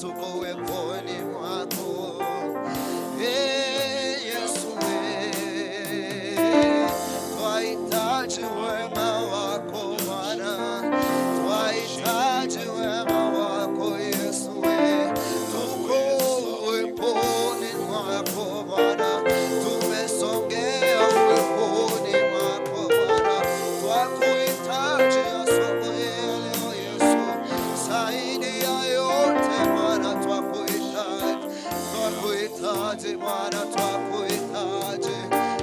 Tuko uweponi mwako. Ee Yesu, twahitaji wema wako Bwana, twahitaji wema wako Yesu, tuko uweponi mwako Bwana, tumesongea uweponi mwako Bwana, twakuhitaji asubuhi ya leo Yesu, zaidi ya yote Bwana, twakuhitaji, twakuhitaji Bwana, twakuhitaji,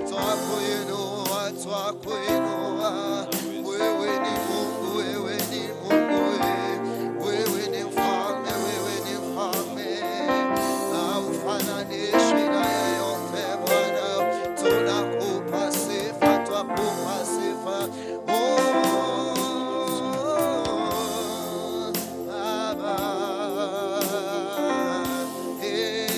twakuinua, twakuinua. Wewe ni Mungu, wewe ni Mungu, wewe ni mfalme, wewe ni mfalme, haufananishwi na yeyote Bwana, tunakupa sifa, twakupa sifa. Oh, Baba, eh,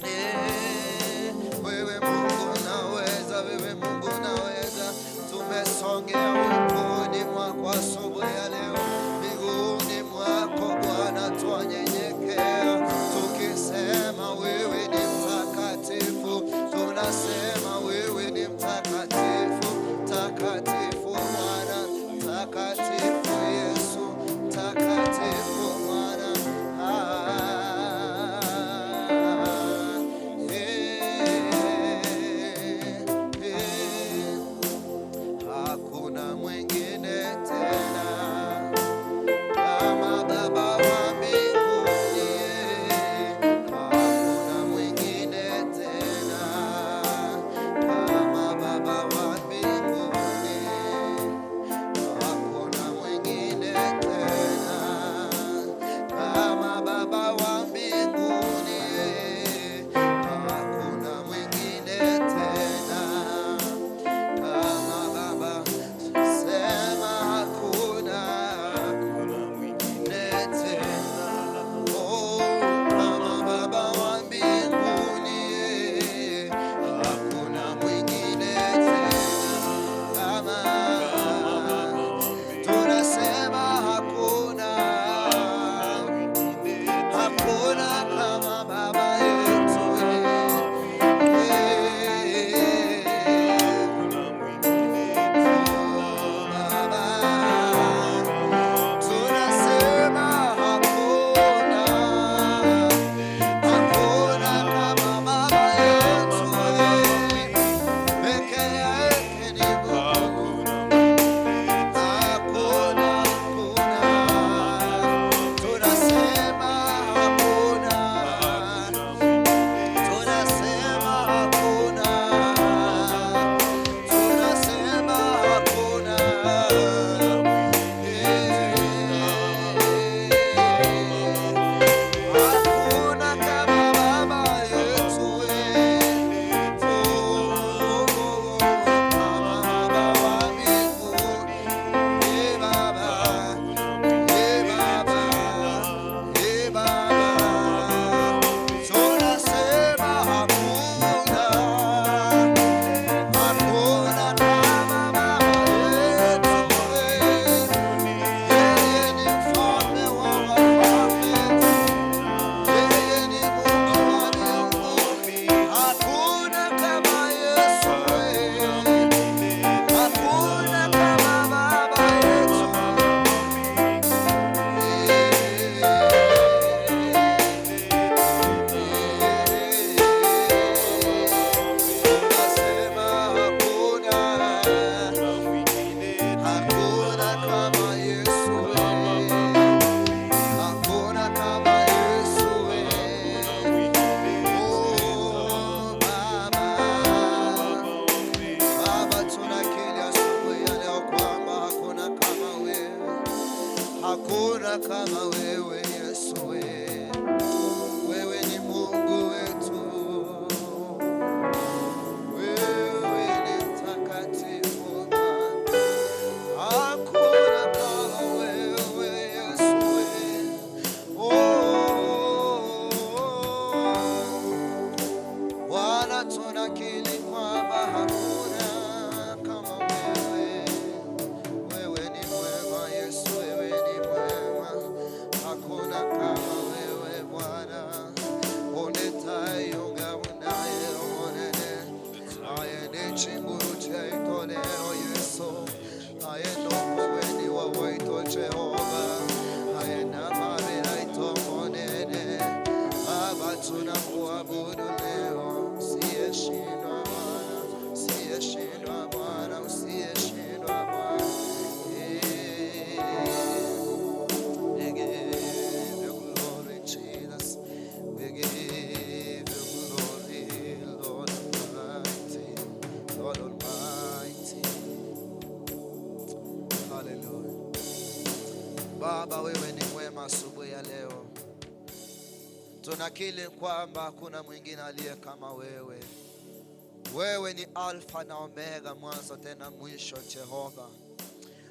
eh, wewe Mungu naweza, wewe Mungu naweza. Tumesongea uweponi mwako asubuhi ya leo, miguuni mwako Bwana twanyenyekea, tukisema wewe ni mtakatifu, tunasema wewe ni mtakatifu, mtakatifu Bwana, mtakatifu Yesu, mtakatifu Bwana. Ah, eh, eh. Hakuna mwingine tena kama Baba wa mbinguni, hakuna mwingine tena kama Baba wa mbinguni, hakuna mwingine tena kama Baba wa mbinguni, hakuna mwingine tena kama Baba. Sema hakuna Hakuna mwingine tena, oh, kama Baba wa mbinguni, hakuna mwingine tena kama kama Baba wa mbinguni. Tunasema hakuna, Mwingine hakuna kama Baba yetu. Hakuna mwingine Baba, tunasema hakuna, hakuna kama Baba yetu, peke yake ni Mungu. Hakuna. Hakuna, hakuna, tunasema hakuna, tunasema hakuna, tunasema hakuna. Hakuna kama Baba yetu, oh, kama Baba wa mbinguni, eh, Baba, eh, Baba, eh, Baba, tunasema hakuna, hakuna kama Baba yetu, yeye ni mfalme wa wafalme. Yeye ni Mungu wa miungu, hakuna kama Yesu, hakuna kama Baba yetu. Tunasema hakuna, hakuna kama Yesu, hakuna kama Yesu. Oh, Baba, Baba, tunakiri asubuhi ya leo kwamba hakuna kama wewe, hakuna kama wewe Yesu. Wewe ni Mungu wetu, wewe ni mtakatifu Bwana. Hakuna kama wewe Yesu. Oh, Bwana, tunakiri kwamba hakuna kama wewe. Wewe ni mwema Yesu, wewe ni mwema. Yaito lero Yesu. Aye nokuweni wa waito Jehova. Aye namabera ito monene. Baba, tunakuabudu leo. Usiyeshindwa Bwana, usiyeshindwa Bwana, usiyeshindwa Bwana. Eh. We give you glory, Jesus. We give you glory, Lord Almighty, Lord Almighty. Hallelujah. Baba, wewe ni mwema asubuhi ya leo. Tunakiri kwamba hakuna mwingine aliye kama wewe. Wewe ni Alfa na Omega, mwanzo tena mwisho, Jehova.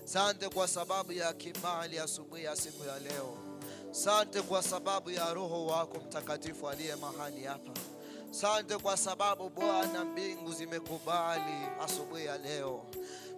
Sante kwa sababu ya kibali asubuhi ya siku ya leo. Sante kwa sababu ya Roho wako Mtakatifu aliye mahali hapa. Sante kwa sababu, Bwana, mbingu zimekubali asubuhi ya leo.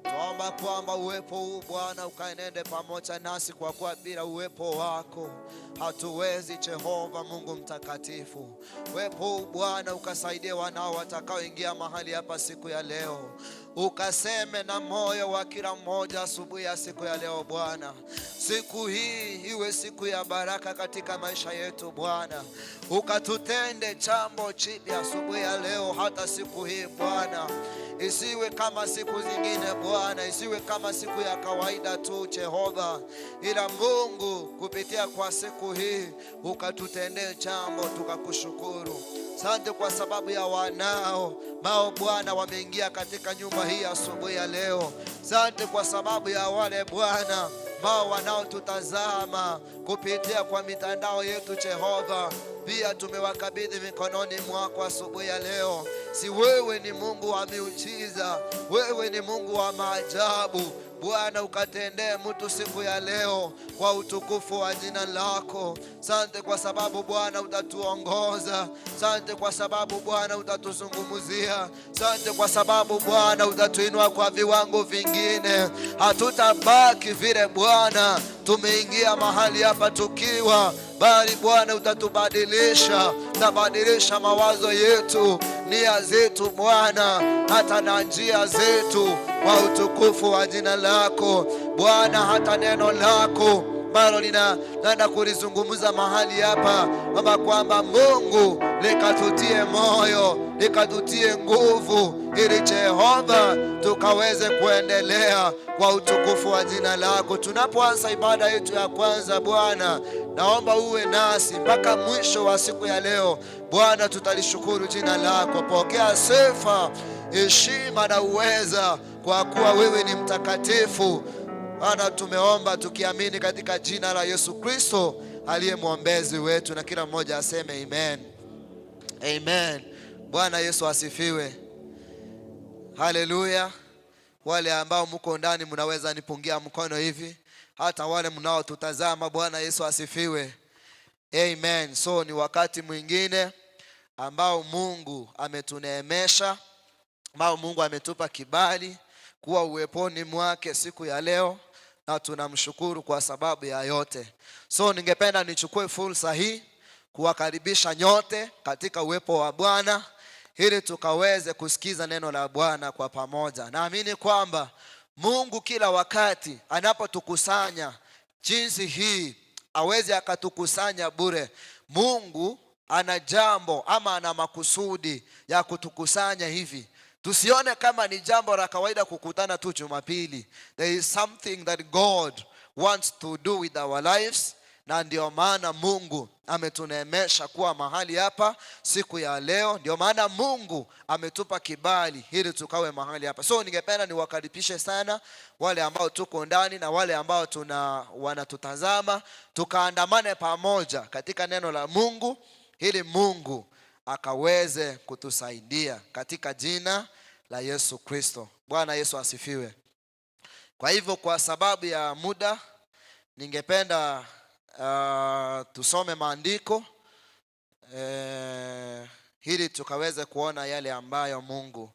Tuomba kwamba uwepo huu, Bwana, ukaenende pamoja nasi, kwa kuwa bila uwepo wako hatuwezi, Jehova Mungu Mtakatifu. Uwepo huu, Bwana, ukasaidie wanao watakaoingia mahali hapa siku ya leo, ukaseme na moyo wa kila mmoja asubuhi ya siku ya leo Bwana. Siku hii iwe siku ya baraka katika maisha yetu Bwana, ukatutende jambo jipya asubuhi ya leo, hata siku hii Bwana isiwe kama siku zingine Bwana, isiwe kama siku ya kawaida tu Jehova, ila Mungu, kupitia kwa siku hii ukatutendee jambo tukakushukuru. Sante kwa sababu ya wanao ambao, Bwana, wameingia katika nyumba hii asubuhi ya leo. Sante kwa sababu ya wale, Bwana, ambao wanaotutazama kupitia kwa mitandao yetu Jehova, pia tumewakabidhi mikononi mwako asubuhi ya leo. Si wewe ni Mungu wa miujiza, wewe ni Mungu wa maajabu. Bwana, ukatendee mtu siku ya leo kwa utukufu wa jina lako. Sante kwa sababu, Bwana, utatuongoza. Sante kwa sababu, Bwana, utatuzungumzia. Sante kwa sababu, Bwana, utatuinua kwa viwango vingine. Hatutabaki vile, Bwana, tumeingia mahali hapa tukiwa, bali Bwana, utatubadilisha, utabadilisha mawazo yetu, nia zetu Bwana, hata na njia zetu kwa utukufu wa jina lako Bwana, hata neno lako ambalo linaenda kulizungumza mahali hapa Baba, kwamba Mungu likatutie moyo, likatutie nguvu, ili Jehova tukaweze kuendelea kwa utukufu wa jina lako. Tunapoanza ibada yetu ya kwanza, Bwana, naomba uwe nasi mpaka mwisho wa siku ya leo. Bwana, tutalishukuru jina lako. Pokea sifa, heshima na uweza, kwa kuwa wewe ni mtakatifu. Bwana, tumeomba tukiamini katika jina la Yesu Kristo aliye mwombezi wetu, na kila mmoja aseme amen. Amen. Bwana Yesu asifiwe. Haleluya. Wale ambao mko ndani mnaweza nipungia mkono hivi, hata wale mnaotutazama, Bwana Yesu asifiwe. Amen. So ni wakati mwingine ambao Mungu ametuneemesha, ambao Mungu ametupa kibali kuwa uweponi mwake siku ya leo, na tunamshukuru kwa sababu ya yote. So ningependa nichukue fursa hii kuwakaribisha nyote katika uwepo wa Bwana ili tukaweze kusikiza neno la Bwana kwa pamoja. Naamini kwamba Mungu kila wakati anapotukusanya jinsi hii aweze akatukusanya bure. Mungu ana jambo ama ana makusudi ya kutukusanya hivi. Tusione kama ni jambo la kawaida kukutana tu Jumapili. There is something that God wants to do with our lives, na ndio maana Mungu ametuneemesha kuwa mahali hapa siku ya leo. Ndio maana Mungu ametupa kibali ili tukawe mahali hapa. So ningependa niwakaribishe sana wale ambao tuko ndani na wale ambao tuna wanatutazama, tukaandamane pamoja katika neno la Mungu ili Mungu akaweze kutusaidia katika jina la Yesu Kristo. Bwana Yesu asifiwe. Kwa hivyo, kwa sababu ya muda, ningependa tusome maandiko ili tukaweze kuona yale ambayo Mungu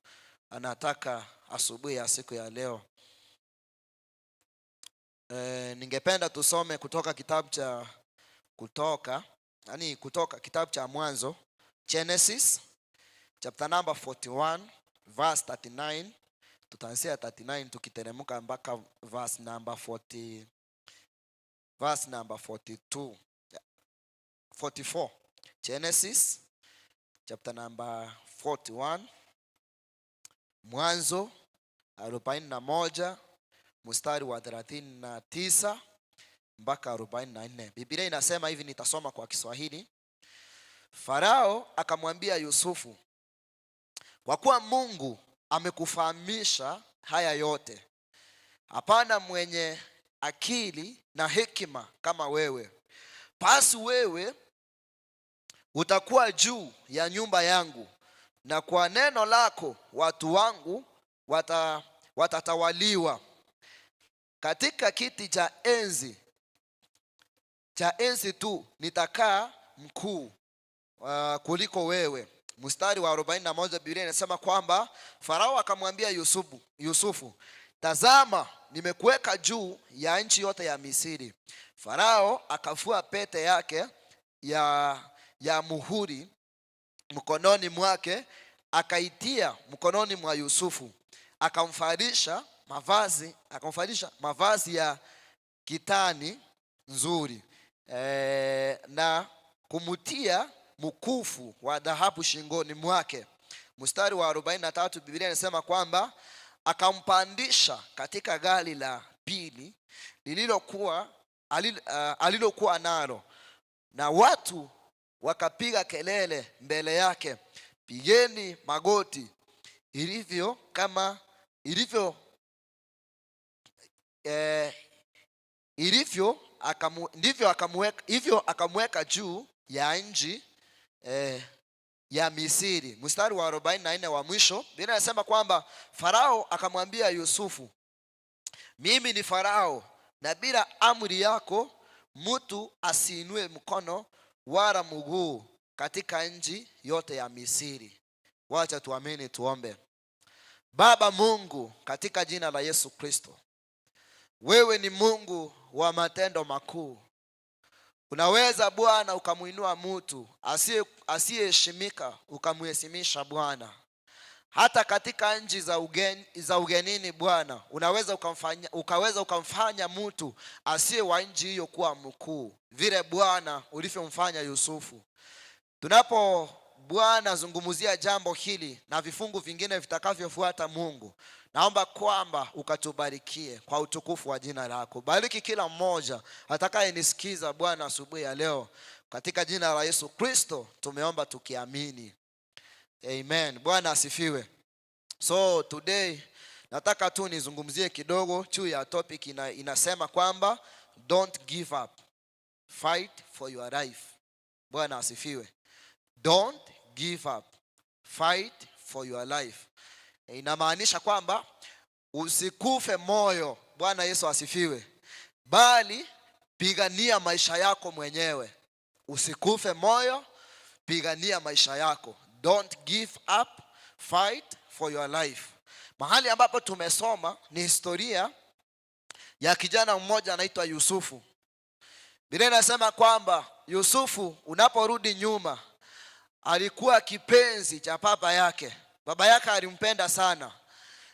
anataka asubuhi ya siku ya leo. Ningependa tusome kutoka kitabu cha Kutoka, yani kutoka kitabu cha Mwanzo, Genesis chapter number 41 verse 39. Tutaanzia 39 tukiteremka mpaka verse number 40, verse number 42, 44. Genesis chapter number 41, Mwanzo 41 mstari wa 39 mpaka 44. Biblia inasema hivi, nitasoma kwa Kiswahili. Farao akamwambia Yusufu, "Kwa kuwa Mungu amekufahamisha haya yote, hapana mwenye akili na hekima kama wewe. Basi wewe utakuwa juu ya nyumba yangu, na kwa neno lako watu wangu watatawaliwa. Katika kiti cha enzi tu nitakaa mkuu kuliko wewe." Mstari wa 41, Biblia inasema kwamba Farao akamwambia Yusufu, "Tazama, nimekuweka juu ya nchi yote ya Misri." Farao akavua pete yake ya muhuri mkononi mwake, akaitia mkononi mwa Yusufu, akamvalisha mavazi ya kitani nzuri na kumutia mkufu wa dhahabu shingoni mwake. Mstari wa 43, Biblia inasema kwamba akampandisha katika gari la pili alilokuwa nalo, na watu wakapiga kelele mbele yake, "Pigeni magoti!" Ilivyo kama ilivyo ilivyo ndivyo akamweka, hivyo akamweka juu ya nchi ya Misri. Mstari wa 44 wa mwisho, Biblia inasema kwamba Farao akamwambia Yusufu, "Mimi ni Farao, na bila amri yako mtu asiinue mkono wala mguu katika nchi yote ya Misri." Wacha tuamini, tuombe. Baba Mungu, katika jina la Yesu Kristo, wewe ni Mungu wa matendo makuu. Unaweza, Bwana, ukamwinua mtu asiyeheshimika ukamheshimisha, Bwana. Hata katika nchi za ugenini, Bwana, ukaweza ukamfanya mtu asiye wa nchi hiyo kuwa mkuu, vile, Bwana, ulivyomfanya Yusufu. Tunapo, Bwana, zungumzia jambo hili na vifungu vingine vitakavyofuata, Mungu, naomba kwamba ukatubarikie kwa utukufu wa jina lako. Bariki kila mmoja atakayenisikiza, Bwana, asubuhi ya leo. Katika jina la Yesu Kristo tumeomba tukiamini. Amen. Bwana asifiwe. So today nataka tu nizungumzie kidogo juu ya topic inasema kwamba don't give up. Fight for your life. Bwana asifiwe. Don't give up. Fight for your life. Inamaanisha kwamba usikufe moyo. Bwana Yesu asifiwe. Bali pigania maisha yako mwenyewe. Usikufe moyo, pigania maisha yako. Don't give up, fight for your life. Mahali ambapo tumesoma ni historia ya kijana mmoja anaitwa Yusufu. Biblia inasema kwamba Yusufu, unaporudi nyuma, alikuwa kipenzi cha baba yake. Baba yake alimpenda sana.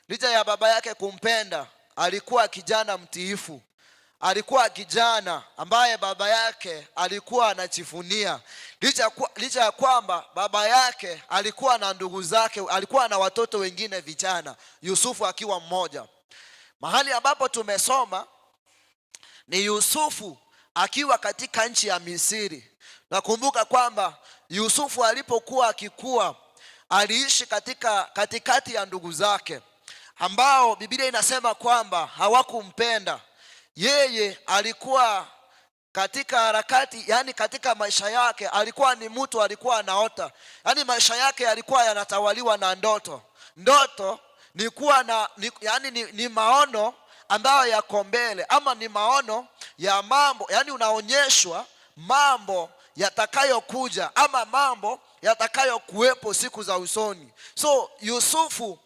Licha ya baba yake kumpenda, alikuwa kijana mtiifu. Alikuwa kijana ambaye baba yake alikuwa anajivunia. Licha ya kwamba baba yake alikuwa na ndugu zake, alikuwa na watoto wengine vijana, Yusufu akiwa mmoja. Mahali ambapo tumesoma ni Yusufu akiwa katika nchi ya Misri. Nakumbuka kwamba Yusufu alipokuwa akikua aliishi katikati ya ndugu zake ambao Biblia inasema kwamba hawakumpenda. Yeye alikuwa katika harakati, yani katika maisha yake alikuwa ni mtu alikuwa anaota, yani maisha yake yalikuwa yanatawaliwa na ndoto. Ndoto ni kuwa na ni, yani ni maono ambayo yako mbele, ama ni maono ya mambo, yani unaonyeshwa mambo yatakayokuja ama mambo yatakayokuwepo siku za usoni. So Yusufu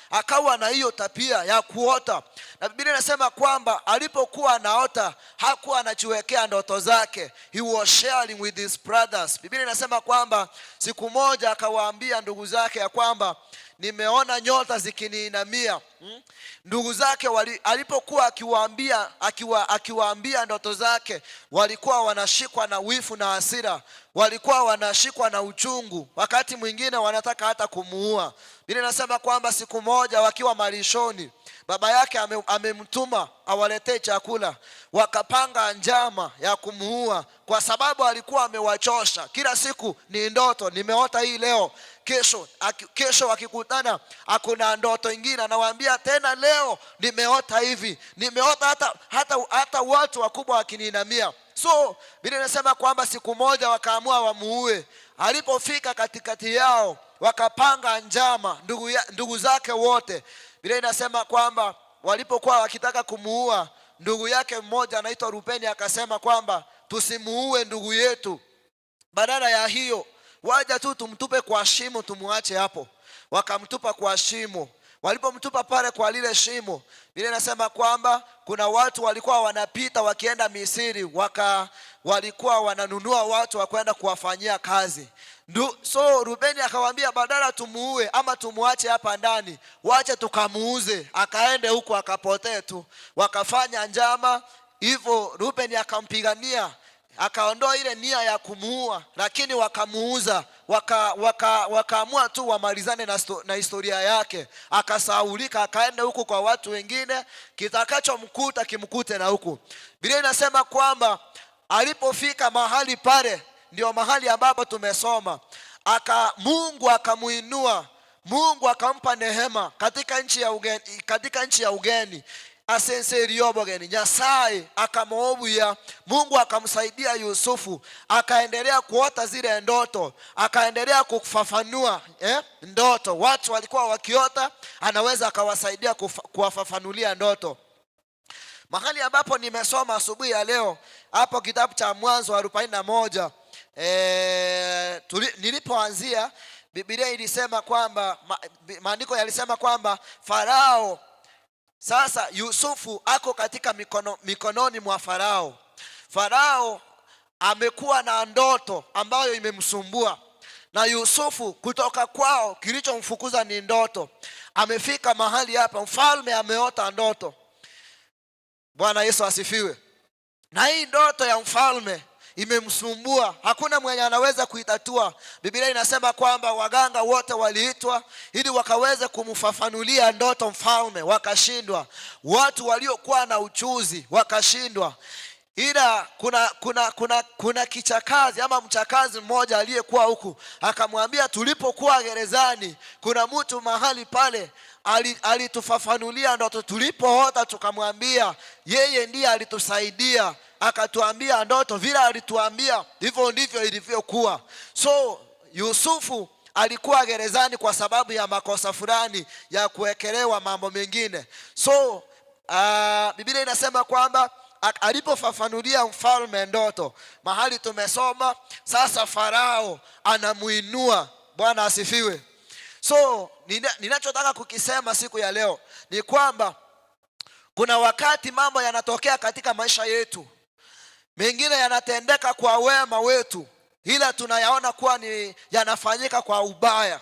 akawa na hiyo tabia ya kuota, na Biblia inasema kwamba alipokuwa anaota hakuwa anajiwekea ndoto zake, he was sharing with his brothers. Biblia inasema kwamba siku moja akawaambia ndugu zake ya kwamba nimeona nyota zikiniinamia. Ndugu zake alipokuwa akiwaambia ndoto zake, walikuwa wanashikwa na wivu na hasira, walikuwa wanashikwa na uchungu, wakati mwingine wanataka hata kumuua. Biblia inasema kwamba siku moja wakiwa malishoni, baba yake amemtuma awaletee chakula, wakapanga njama ya kumuua kwa sababu alikuwa amewachosha. Kila siku ni ndoto, nimeota hii leo, kesho wakikutana akuna ndoto ingine, anawaambia tena leo nimeota hivi, nimeota hata watu wakubwa wakiniinamia. So Biblia inasema kwamba siku moja wakaamua wamuue. Alipofika katikati yao wakapanga njama, ndugu zake wote. Biblia inasema kwamba walipokuwa wakitaka kumuua, ndugu yake mmoja anaitwa Rubeni akasema kwamba tusimuue ndugu yetu, badala ya hiyo waja tu tumtupe kwa shimo, tumuache hapo. Wakamtupa kwa shimo. Walipomtupa pale kwa lile shimo, Biblia inasema kwamba kuna watu walikuwa wanapita wakienda Misri, walikuwa wananunua watu wa kwenda kuwafanyia kazi. So Rubeni akawaambia, badala tumuue ama tumuache hapa ndani, wache tukamuuze akaende huko akapotee tu. Wakafanya njama hivyo, Rubeni akampigania, akaondoa ile nia ya kumuua, lakini wakamuuza, wakaamua tu wamalizane na historia yake. Akasaulika, akaenda huku kwa watu wengine, kitakachomkuta kimkute na huku. Biblia inasema kwamba alipofika mahali pale, ndio mahali ambapo tumesoma, Mungu akamuinua, Mungu akampa neema katika nchi ya ugeni asenseriyobogeni Nyasaye akamuobuya. Mungu akamsaidia Yusufu, akaendelea kuota zile ndoto, akaendelea kufafanua ndoto. Watu walikuwa wakiota, anaweza akawasaidia kuwafafanulia ndoto. Mahali ambapo nimesoma asubuhi ya leo hapo kitabu cha Mwanzo 41, nilipoanzia Biblia ilisema kwamba maandiko yalisema kwamba Farao, sasa Yusufu ako katika mikononi mwa Farao. Farao amekuwa na ndoto ambayo imemsumbua, na Yusufu kutoka kwao kilichomfukuza ni ndoto. Amefika mahali hapa, mfalme ameota ndoto. Bwana Yesu asifiwe. Na hii ndoto ya mfalme imemsumbua, hakuna mwenye anaweza kuitatua. Biblia inasema kwamba waganga wote waliitwa ili wakaweze kumfafanulia ndoto mfalme, wakashindwa. Watu waliokuwa na uchuzi wakashindwa. Ila kuna kichakazi ama mchakazi mmoja aliyekuwa huku akamwambia, tulipokuwa gerezani kuna mtu mahali pale alitufafanulia ndoto tulipoota, tukamwambia yeye ndiye alitusaidia, akatuambia ndoto vile alituambia hivyo ndivyo ilivyokuwa. So Yusufu alikuwa gerezani kwa sababu ya makosa fulani ya kuwekelewa mambo mengine. So Biblia inasema kwamba alipofafanulia mfalme ndoto, mahali tumesoma sasa, Farao anamuinua. Bwana asifiwe. So ninachotaka kukisema siku ya leo ni kwamba kuna wakati mambo yanatokea katika maisha yetu, mengine yanatendeka kwa wema wetu, ila tunayaona kuwa ni yanafanyika kwa ubaya.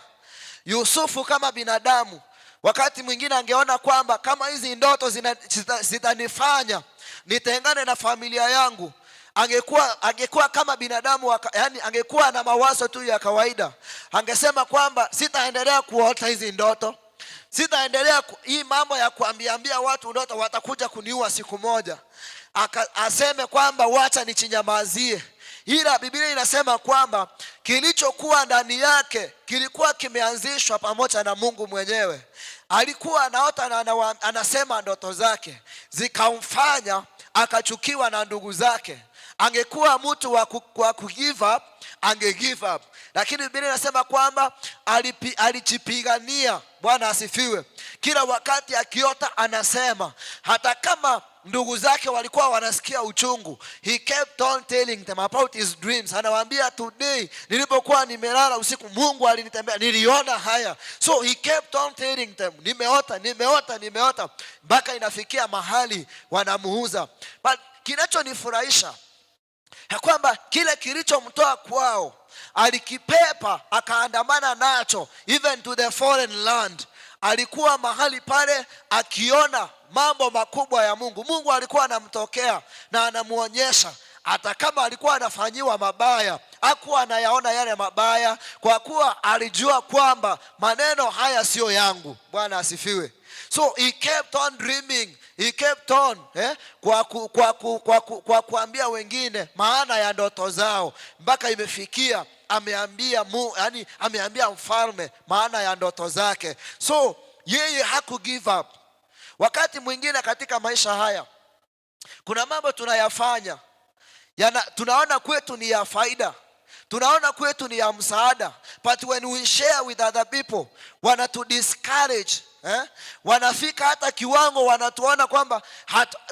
Yusufu kama binadamu, wakati mwingine angeona kwamba kama hizi ndoto zitanifanya nitengane na familia yangu, angekuwa kama binadamu yani angekuwa na mawazo tu ya kawaida, angesema kwamba sitaendelea kuota hizi ndoto, sitaendelea hii mambo ya kuambiambia watu ndoto, watakuja kuniua siku moja. Aseme kwamba wacha nichinyamazie. Ila Biblia inasema kwamba kilichokuwa ndani yake kilikuwa kimeanzishwa pamoja na Mungu mwenyewe. Alikuwa anaota na anasema ndoto zake zikamfanya akachukiwa na ndugu zake. Angekuwa mtu wa ku give up, ange give up, lakini Biblia inasema kwamba alijipigania. Bwana asifiwe. Kila wakati akiota anasema, hata kama ndugu zake walikuwa wanasikia uchungu, he kept on telling them about his dreams. Anawaambia, today nilipokuwa nimelala usiku, Mungu alinitembea, niliona haya. So he kept on telling them, nimeota, nimeota, nimeota, mpaka inafikia mahali wanamuuza. But kinachonifurahisha ya kwamba kile kilichomtoa kwao alikipepa akaandamana nacho even to the foreign land. Alikuwa mahali pale akiona mambo makubwa ya Mungu. Mungu alikuwa anamtokea na anamuonyesha, hata kama alikuwa anafanyiwa mabaya, hakuwa anayaona yale mabaya, kwa kuwa alijua kwamba maneno haya siyo yangu. Bwana asifiwe. So he kept on dreaming, he kept on kwa kuambia wengine maana ya ndoto zao mpaka imefikia ameambia yani ameambia mfalme maana ya ndoto zake. So yeye haku give up. Wakati mwingine katika maisha haya kuna mambo tunayafanya tunaona kwetu ni ya faida, tunaona kwetu ni ya msaada, but when we share with other people wanatu discourage, eh? Wanafika hata kiwango wanatuona kwamba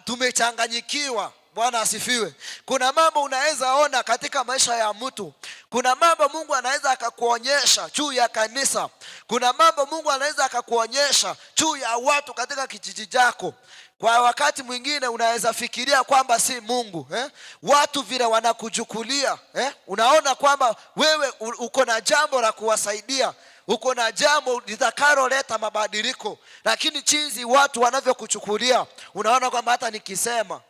tumechanganyikiwa. Bwana asifiwe. Kuna mambo unaweza ona katika maisha ya mtu, kuna mambo Mungu anaweza akakuonyesha juu ya kanisa, kuna mambo Mungu anaweza akakuonyesha juu ya watu katika kijiji chako. Kwa wakati mwingine unaweza fikiria kwamba si Mungu, eh? Watu vile wanakuchukulia, eh? Unaona kwamba wewe uko na jambo la kuwasaidia, uko na jambo litakaloleta mabadiliko, lakini jinsi watu wanavyokuchukulia unaona kwamba hata nikisema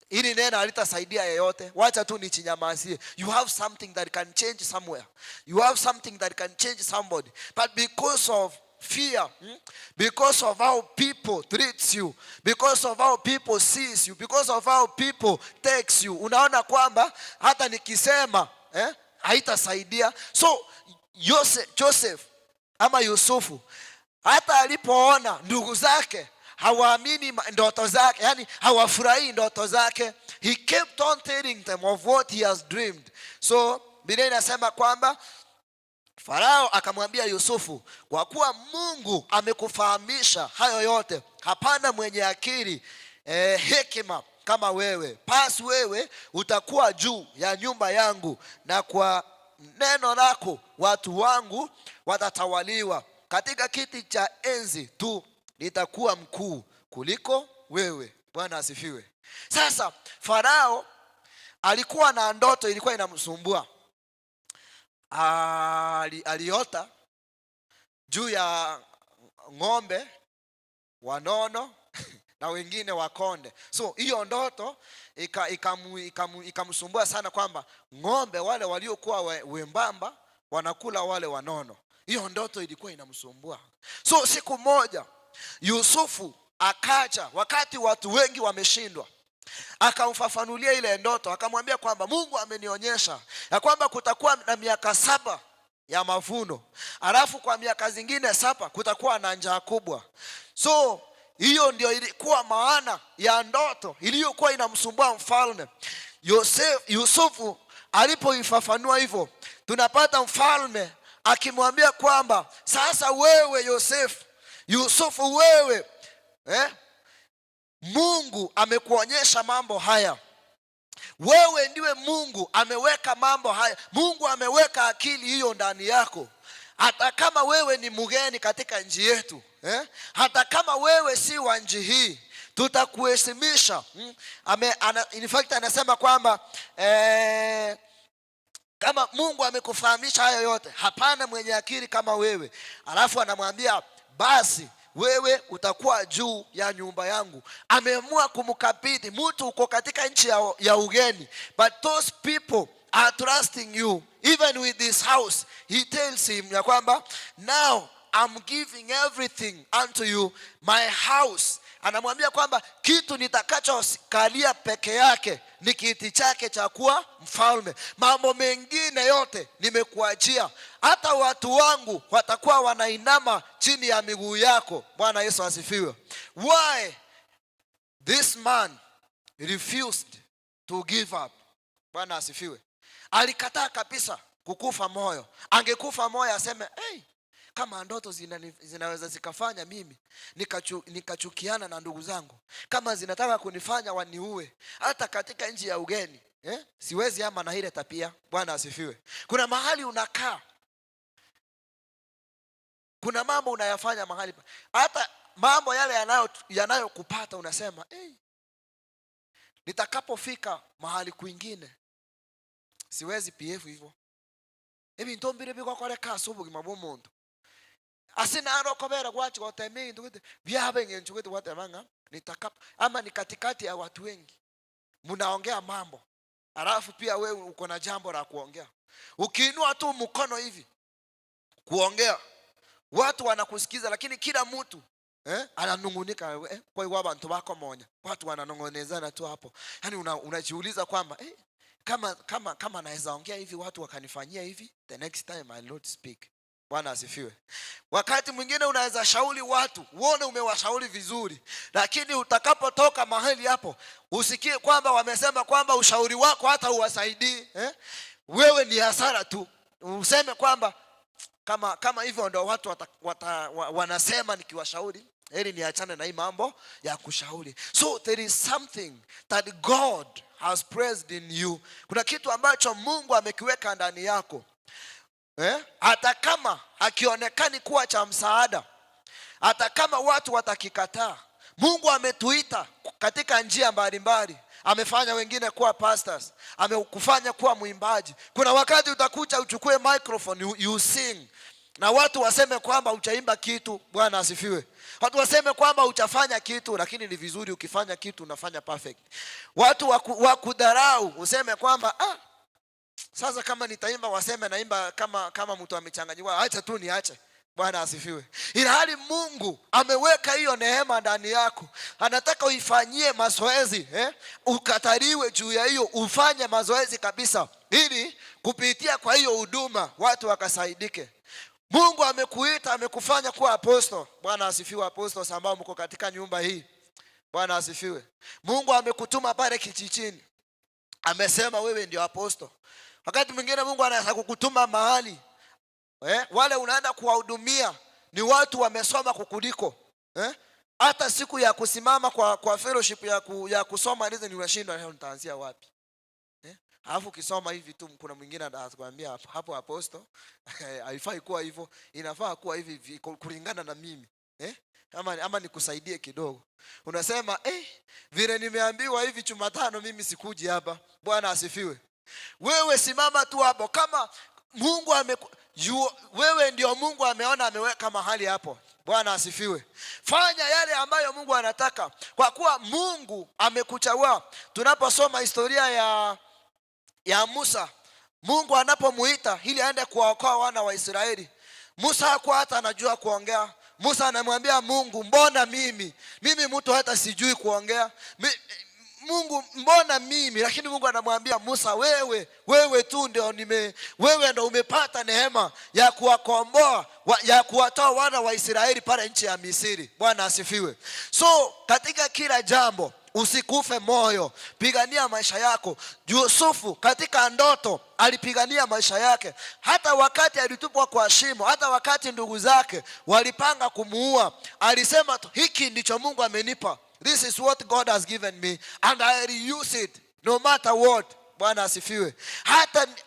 hili neno halitasaidia yeyote, wacha tu nichinyamazie. You have something that can change somewhere, you have something that can change somebody, but because of fear, Because of how people treats you, because of how people sees you, because of how people takes you, unaona kwamba hata nikisema haitasaidia. So Joseph ama Yusufu, hata alipoona ndugu zake hawaamini ndoto zake, yani hawafurahii ndoto zake, he kept on telling them of what he has dreamed. So Biblia inasema kwamba Farao akamwambia Yusufu, "Kwa kuwa Mungu amekufahamisha hayo yote, hapana mwenye akili, hekima kama wewe. Basi wewe utakuwa juu ya nyumba yangu, na kwa neno lako watu wangu watatawaliwa. Katika kiti cha enzi tu nitakuwa mkuu kuliko wewe." Bwana asifiwe. Sasa Farao alikuwa na ndoto ilikuwa inamsumbua. Aliota juu ya ng'ombe wanono na wengine wakonde. So hiyo ndoto ikamsumbua sana kwamba ng'ombe wale waliokuwa wembamba wanakula wale wanono. Hiyo ndoto ilikuwa inamsumbua. So siku moja Yusufu akaja wakati watu wengi wameshindwa, akamfafanulia ile ndoto, akamwambia kwamba Mungu amenionyesha ya kwamba kutakuwa na miaka 7 ya mavuno, alafu kwa miaka zingine 7 kutakuwa na njaa kubwa. So hiyo ndio ilikuwa maana ya ndoto iliyokuwa inamsumbua mfalme. Yusufu alipoifafanua hivyo, tunapata mfalme akimwambia kwamba sasa wewe Yusufu wewe, Mungu amekuonyesha mambo haya. Wewe ndiwe Mungu ameweka mambo haya. Mungu ameweka akili hiyo ndani yako. Hata kama wewe ni mgeni katika nchi yetu, Hata kama wewe si wa nchi hii, tutakuheshimisha. In fact anasema kwamba kama Mungu amekufahamisha hayo yote, hapana mwenye akili kama wewe. Alafu anamwambia basi wewe utakuwa juu ya nyumba yangu. Ameamua kumkabidhi mtu uko katika nchi ya ugeni, but those people are trusting you even with this house. He tells him ya kwamba now I'm giving everything unto you, my house. Anamwambia kwamba kitu nitakachokalia peke yake ni kiti chake cha kuwa mfalme. Mambo mengine yote nimekuachia. Hata watu wangu watakuwa wanainama chini ya miguu yako. Bwana Yesu asifiwe. Why this man refused to give up? Bwana asifiwe. Alikataa kabisa kukufa moyo. Angekufa moyo aseme, hey, kama ndoto zinaweza zikafanya mimi nikachukiana na ndugu zangu, kama zinataka kunifanya waniue hata katika nchi ya ugeni, siwezi ama na ile tabia. Bwana asifiwe. Kuna mahali unakaa, kuna mambo unayafanya mahali hata mambo yale yanayokupata unasema, hey, Nitakapofika mahali kwingine siwezi behave hivyo. Ebinto mbire bigokoreka ase obogima bwa omonto. Ase naro okobera gwachi gotema egento gete biaba eng'encho gete gwateba ng'a nitakapo ama ni katikati ya watu wengi mnaongea mambo, alafu pia wewe uko na jambo la kuongea. Ukiinua tu mkono hivi kuongea, watu wanakusikiza, lakini kila mtu ananungunika kwa hiyo abantu bako monya, watu wananong'onezana tu hapo. Yani unajiuliza kwamba kama naweza ongea hivi watu wakanifanyia hivi, the next time I will not speak. Bwana asifiwe. Wakati mwingine unaweza shauri watu, uone umewashauri vizuri, lakini utakapotoka mahali hapo usikie kwamba wamesema kwamba ushauri wako hata uwasaidii, eh? Wewe ni hasara tu. Useme kwamba kama hivyo ndo watu wanasema nikiwashauri, heri niachane na hii mambo ya kushauri. So there is something that God has placed in you. Kuna kitu ambacho Mungu amekiweka ndani yako. Hata kama hakionekani kuwa cha msaada, hata kama watu watakikataa, Mungu ametuita katika njia mbalimbali. Amefanya wengine kuwa pastors, amekufanya kuwa mwimbaji. Kuna wakati utakuja uchukue microphone, you sing, na watu waseme kwamba hujaimba kitu. Bwana asifiwe. Watu waseme kwamba hujafanya kitu, lakini ni vizuri ukifanya kitu unafanya perfect. Watu wakudharau, useme kwamba sasa kama nitaimba waseme naimba kama mtu amechanganyiwa, acha tu niache. Bwana asifiwe. Ilhali Mungu ameweka hiyo neema ndani yako, anataka uifanyie mazoezi, Ukataliwe juu ya hiyo, ufanye mazoezi kabisa, ili kupitia kwa hiyo huduma watu wakasaidike. Mungu amekuita, amekufanya kuwa apostle. Bwana asifiwe. Apostles ambao mko katika nyumba hii, Bwana asifiwe. Mungu amekutuma pale kijijini, amesema wewe ndio apostle. Wakati mwingine Mungu anaweza kukutuma mahali, wale unaenda kuwahudumia ni watu wamesoma kukuliko, Hata siku ya kusimama kwa fellowship ya kusoma hizo ni unashindwa, leo nitaanzia wapi? Alafu ukisoma hivi tu kuna mwingine atakwambia hapo apostle haifai kuwa hivyo, inafaa kuwa hivi hivi kulingana na mimi. Ama nikusaidie kidogo. Unasema vile nimeambiwa hivi Jumatano mimi sikuji hapa. Bwana asifiwe. Wewe simama tu hapo kama Mungu wewe ndio Mungu ameona ameweka mahali hapo. Bwana asifiwe. Fanya yale ambayo Mungu anataka, kwa kuwa Mungu amekuchagua. Tunaposoma historia ya Musa, Mungu anapomuita ili aende kuwaokoa wana wa Israeli, Musa hakuwa hata anajua kuongea. Musa anamwambia Mungu, mbona mimi? Mimi mtu hata sijui kuongea. Mungu, mbona mimi? Lakini Mungu anamwambia Musa, wewe tu ndio nime, wewe ndio umepata neema ya kuwakomboa, ya kuwatoa wana wa Israeli pale nchi ya Misri. Bwana asifiwe. So katika kila jambo usikufe moyo, pigania maisha yako. Yusufu katika ndoto alipigania maisha yake, hata wakati alitupwa kwa shimo, hata wakati ndugu zake walipanga kumuua, alisema tu, hiki ndicho Mungu amenipa. This is what God has given me and I will use it no matter what. Bwana asifiwe.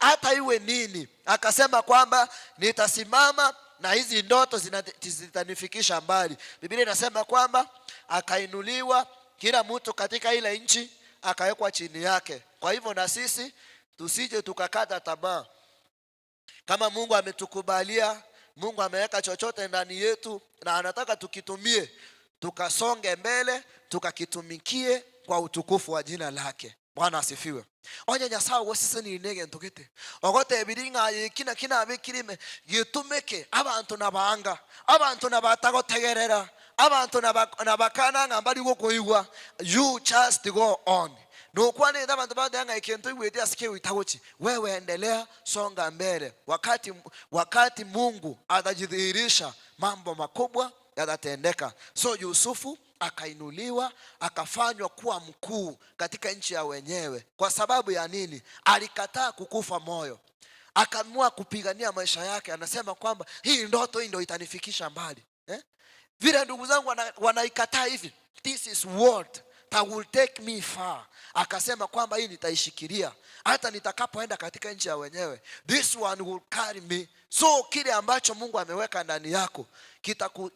Hata iwe nini, akasema kwamba nitasimama na hizi ndoto zitanifikisha mbali. Biblia inasema kwamba akainuliwa kila mtu katika ile nchi akawekwa chini yake. Kwa hivyo na sisi tusije tukakata tamaa. Kama Mungu ametukubalia, Mungu ameweka chochote ndani yetu na anataka tukitumie, tukasonge mbele, tukakitumikie kwa utukufu wa jina lake. Bwana asifiwe. Onye Nyasaye gosesenirie egento gete ogotebiri ng'a eki naki nabekirime gitumeke abanto nabanga abanto nabatagotegerera abanto nabakana ng'a mbari gokoigwa. You just go on nokwanete abantu bateba ng'a ekinto igwete ase kegoita. Wewe endelea, songa mbele. Wakati Mungu atajidhihirisha, mambo makubwa yatatendeka. So Yusufu akainuliwa, akafanywa kuwa mkuu katika nchi ya wenyewe. Kwa sababu ya nini? Alikataa kukufa moyo, akaamua kupigania maisha yake. Anasema kwamba hii ndoto hii ndio itanifikisha mbali, Vile ndugu zangu wanaikataa hivi, this is what that will take me far. Akasema kwamba hii nitaishikilia hata nitakapoenda katika nchi ya wenyewe, this one will carry me. So kile ambacho Mungu ameweka ndani yako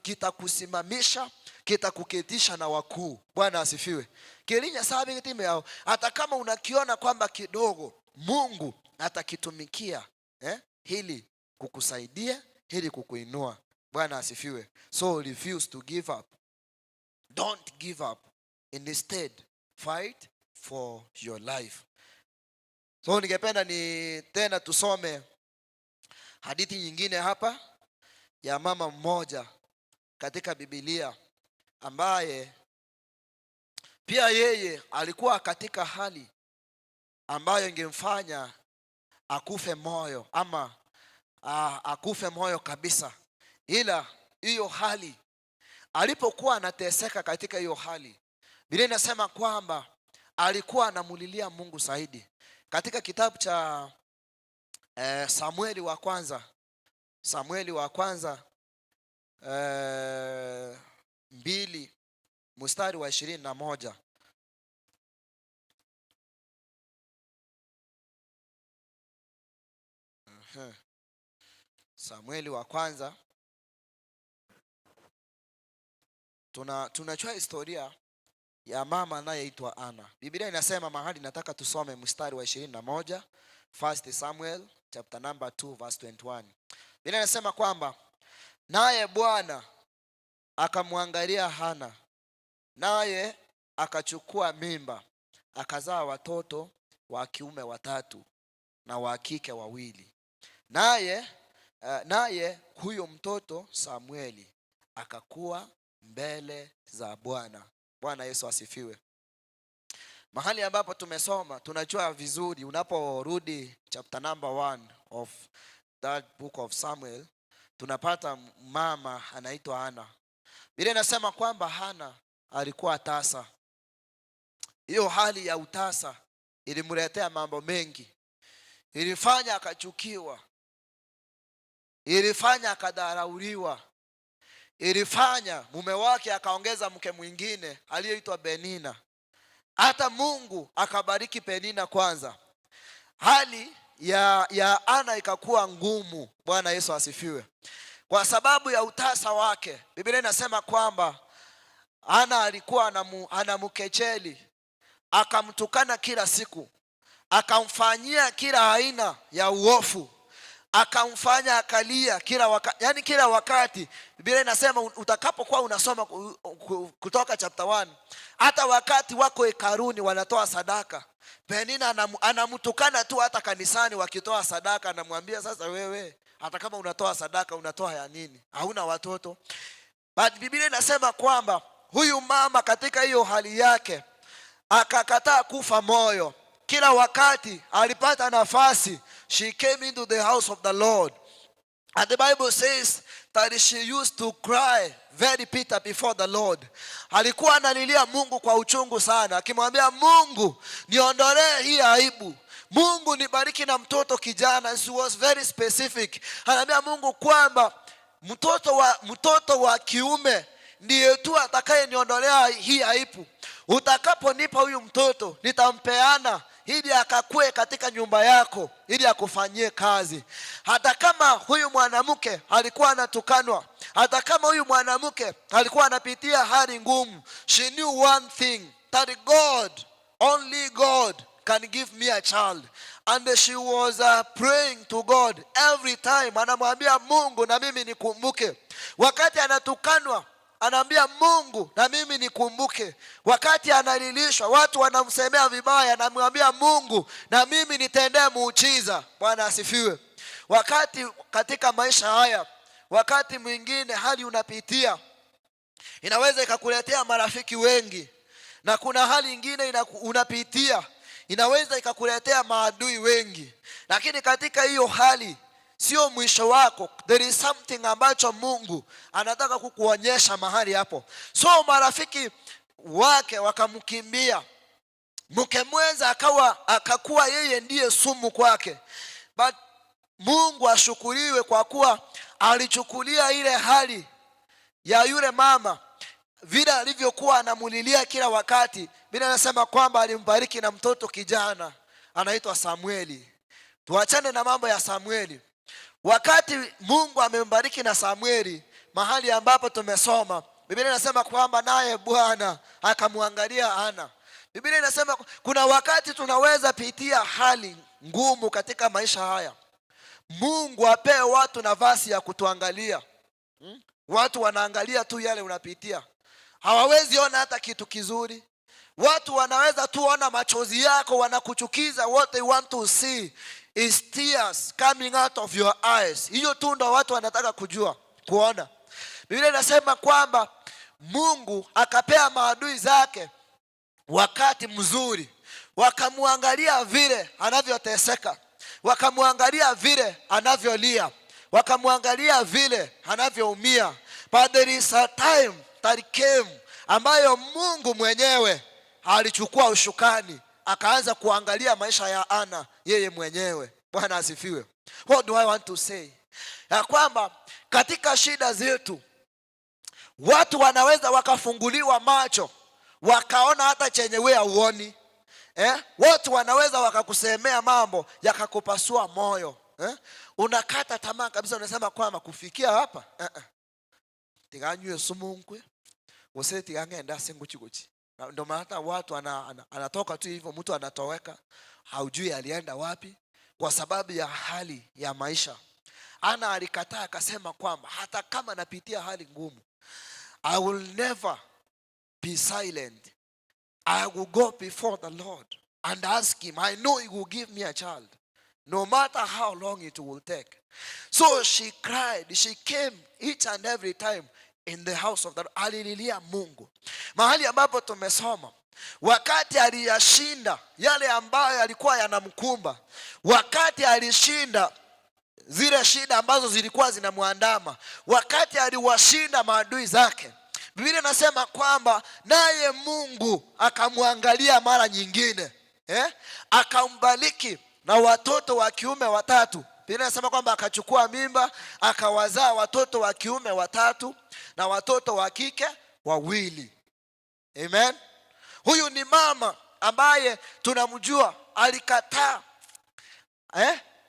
kitakusimamisha, kitakuketisha na wakuu. Bwana asifiwe. Kerinya sabi time yao, hata kama unakiona kwamba kidogo, Mungu atakitumikia hili kukusaidia, hili kukuinua. Bwana asifiwe. So refuse to give up. Don't give up. Instead, fight for your life. So ningependa ni tena tusome hadithi nyingine hapa ya mama mmoja katika Biblia ambaye pia yeye alikuwa katika hali ambayo ingemfanya akufe moyo ama akufe moyo kabisa, ila hiyo hali alipokuwa anateseka katika hiyo hali, Biblia inasema kwamba alikuwa anamulilia Mungu zaidi. Katika kitabu cha Samueli wa kwanza, Samueli wa kwanza 2 mstari wa 21. Samueli wa kwanza, tunajua historia ya mama anayeitwa Ana. Biblia inasema mahali nataka tusome mstari wa 21, 1 Samuel chapter number 2 verse 21. Biblia inasema kwamba naye Bwana akamwangalia Hana, naye akachukua mimba, akazaa watoto wa kiume 3 na wa kike 2. Naye huyo mtoto Samueli akakuwa mbele za Bwana. Bwana Yesu asifiwe. Mahali ambapo tumesoma tunajua vizuri, unaporudi chapter number 1 of that book of Samuel, tunapata mama anaitwa Hana. Biblia inasema kwamba Hana alikuwa tasa. Hiyo hali ya utasa ilimletea mambo mengi. Ilifanya akachukiwa, ilifanya akadharauliwa, ilifanya mume wake akaongeza mke mwingine aliyeitwa Penina. Hata Mungu akabariki Penina kwanza. Hali ya Ana ikakuwa ngumu. Bwana Yesu asifiwe. Kwa sababu ya utasa wake, Biblia inasema kwamba Ana alikuwa anamkejeli, akamtukana kila siku, akamfanyia kila aina ya uofu, akamfanya akalia kila yani kila wakati. Biblia inasema utakapokuwa unasoma kutoka chapter 1, hata wakati wako hekaluni wanatoa sadaka, Penina anamtukana tu, hata kanisani wakitoa sadaka anamwambia, sasa wewe hata kama unatoa sadaka unatoa ya nini? Hauna watoto. But Biblia inasema kwamba huyu mama katika hiyo hali yake akakataa kufa moyo. Kila wakati alipata nafasi, she came into the house of the Lord. And the Bible says that she used to cry very bitter before the Lord. Alikuwa analilia Mungu kwa uchungu sana, akimwambia Mungu, niondolee hii aibu. Mungu nibariki na mtoto kijana. She was very specific. Anaambia Mungu kwamba mtoto wa kiume ndiye tu atakayeniondolea hii aibu. Utakaponipa huyu mtoto nitampeana ili akakue katika nyumba yako, ili akufanyie kazi. Hata kama huyu mwanamke alikuwa anatukanwa, hata kama huyu mwanamke alikuwa anapitia hali ngumu, she knew one thing, that God, only God can give me a child. And she was praying to God every time. Anamwambia Mungu na mimi nikumbuke. Wakati anatukanwa anaambia Mungu na mimi nikumbuke. Wakati analilishwa, watu wanamsemea vibaya, anamwambia Mungu na mimi nitendee muujiza. Bwana asifiwe. Wakati katika maisha haya, wakati mwingine hali unapitia inaweza ikakuletea marafiki wengi, na kuna hali nyingine unapitia inaweza ikakuletea maadui wengi. Lakini katika hiyo hali sio mwisho wako. There is something ambacho Mungu anataka kukuonyesha mahali hapo. So marafiki wake wakamkimbia, mke mwenza akakuwa yeye ndiye sumu kwake. But Mungu ashukuriwe kwa kuwa alichukulia ile hali ya yule mama vile alivyokuwa anamulilia kila wakati. Biblia inasema kwamba alimbariki na mtoto kijana anaitwa Samueli. Tuachane na mambo ya Samueli. Wakati Mungu amembariki na Samueli, mahali ambapo tumesoma, Biblia inasema kwamba naye Bwana akamwangalia Ana. Biblia inasema kuna wakati tunaweza pitia hali ngumu katika maisha haya. Mungu apee watu nafasi ya kutuangalia. Watu wanaangalia tu yale unapitia, hawawezi ona hata kitu kizuri. Watu wanaweza tu ona machozi yako, wanakuchukiza. What they want to see is tears coming out of your eyes. Hiyo tu ndo watu wanataka kujua, kuona. Biblia inasema kwamba Mungu akapea maadui zake wakati mzuri, wakamwangalia vile anavyoteseka, wakamwangalia vile anavyolia, wakamwangalia vile anavyoumia. But there is a time that came ambayo Mungu mwenyewe alichukua ushukani, akaanza kuangalia maisha ya Ana yeye mwenyewe. Bwana asifiwe. What do I want to say? Ya kwamba katika shida zetu watu wanaweza wakafunguliwa macho, wakaona hata chenye wewe hauoni, eh? Watu wanaweza wakakusemea mambo yakakupasua moyo, eh? Unakata tamaa kabisa, unasema kwamba kufikia hapa tiganywe sumunkwe gose tigang'enda ase nguchiguchi. Na ndio maana hata watu anatoka tu hivyo, mtu anatoweka, haujui alienda wapi kwa sababu ya hali ya maisha. Ana alikataa akasema kwamba hata kama napitia hali ngumu, I will never be silent. I will go before the Lord and ask him. I know he will give me a child, no matter how long it will take. So she cried. She came each and every time in the house of the Lord. Alililia Mungu. Mahali ambapo tumesoma, wakati aliyashinda yale ambayo yalikuwa yanamkumba, wakati alishinda zile shida ambazo zilikuwa zinamwandama, wakati aliwashinda maadui zake, Biblia inasema kwamba naye Mungu akamwangalia mara nyingine, eh? Akambariki na watoto wa kiume watatu. Biblia inasema kwamba akachukua mimba, akawazaa watoto wa kiume watatu na watoto wa kike wawili. Amen. Huyu ni mama ambaye tunamjua alikataa,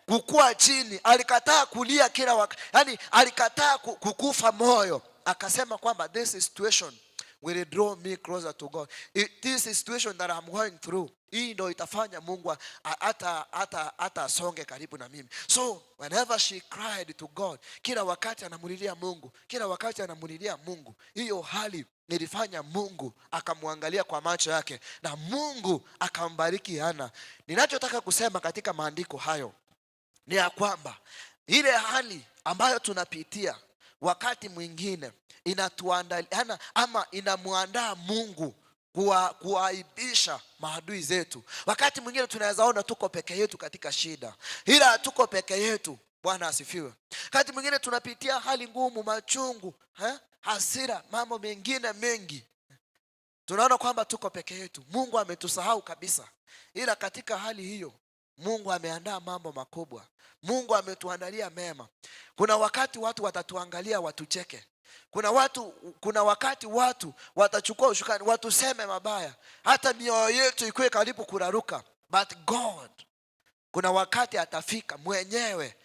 kukua chini, alikataa kulia kila wakati, yani alikataa kukufa moyo, akasema kwamba this situation will draw me closer to God. This situation that I'm going through, hii ndo itafanya Mungu hata asonge karibu na mimi. So whenever she cried to God, kila wakati anamulilia Mungu, kila wakati anamulilia Mungu, hiyo hali ilifanya Mungu akamwangalia kwa macho yake na Mungu akambariki Hana. Ninachotaka kusema katika maandiko hayo ni ya kwamba ile hali ambayo tunapitia wakati mwingine inatuandaa ama inamwandaa Mungu kuaibisha maadui zetu. Wakati mwingine tunaweza ona tuko peke yetu katika shida, ila tuko peke yetu. Bwana asifiwe. Wakati mwingine tunapitia hali ngumu, machungu, hasira, mambo mengine mengi, tunaona kwamba tuko peke yetu, Mungu ametusahau kabisa, ila katika hali hiyo Mungu ameandaa mambo makubwa. Mungu ametuandalia mema. Kuna wakati watu watatuangalia watucheke. Kuna wakati watu watachukua ushukani watuseme mabaya, hata mioyo yetu ikuwe karibu kuraruka. But God, kuna wakati atafika mwenyewe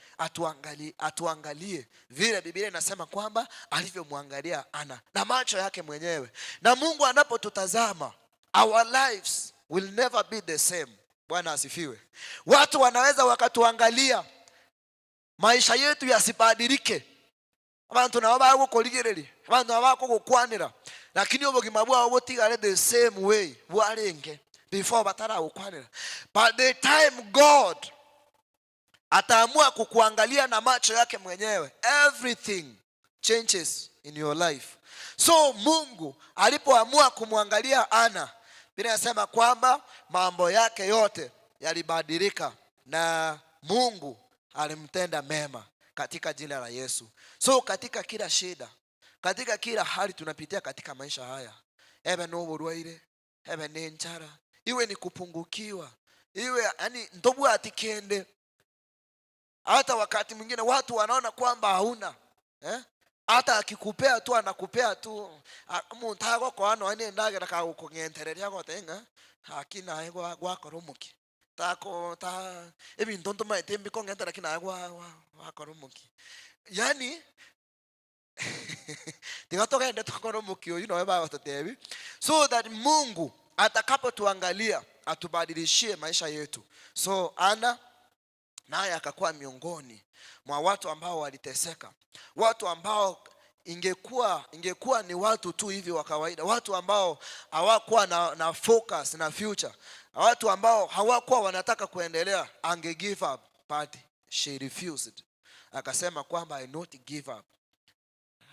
atuangalie vile Biblia inasema kwamba alivyomwangalia Ana na macho yake mwenyewe. Na Mungu anapotutazama, our lives will never be the same. Bwana asifiwe. Watu wanaweza wakatuangalia, maisha yetu yasibadilike. Abantu nabo bagukorigereria, abantu nabo bakugukwanira, lakini obogima bwabo butigare the same way bwarenge before bataragukwanira. But the time God ataamua kukuangalia na macho yake mwenyewe, everything changes in your life. So Mungu alipoamua kumwangalia Ana, Biblia inasema kwamba mambo yake yote yalibadilika na Mungu alimtenda mema katika jina la Yesu. So katika kila shida, katika kila hali tunapitia katika maisha haya, ebe ni uburwaire, ebe ni njara, iwe ni kupungukiwa, iwe yani ndobu atikende. Hata wakati mwingine watu wanaona kwamba hauna, eh? Hata akikupea tu, anakupea tu, muntu agokoa noe nendagera kagokong'entereria agotenga haki naye gwakora omokia tako ta ebinto ntomaete mbikong'enta lakini naye gwakora omokia, yani tiga togende tokore omokia oywo noe bagototebi so that Mungu atakapotuangalia atubadilishie maisha yetu. So Ana naye akakuwa miongoni mwa watu ambao waliteseka, watu ambao ingekuwa ni watu tu hivi wa kawaida, watu ambao hawakuwa na focus na future, watu ambao hawakuwa wanataka kuendelea, ange give up, but she refused. Akasema kwamba, "I not give up,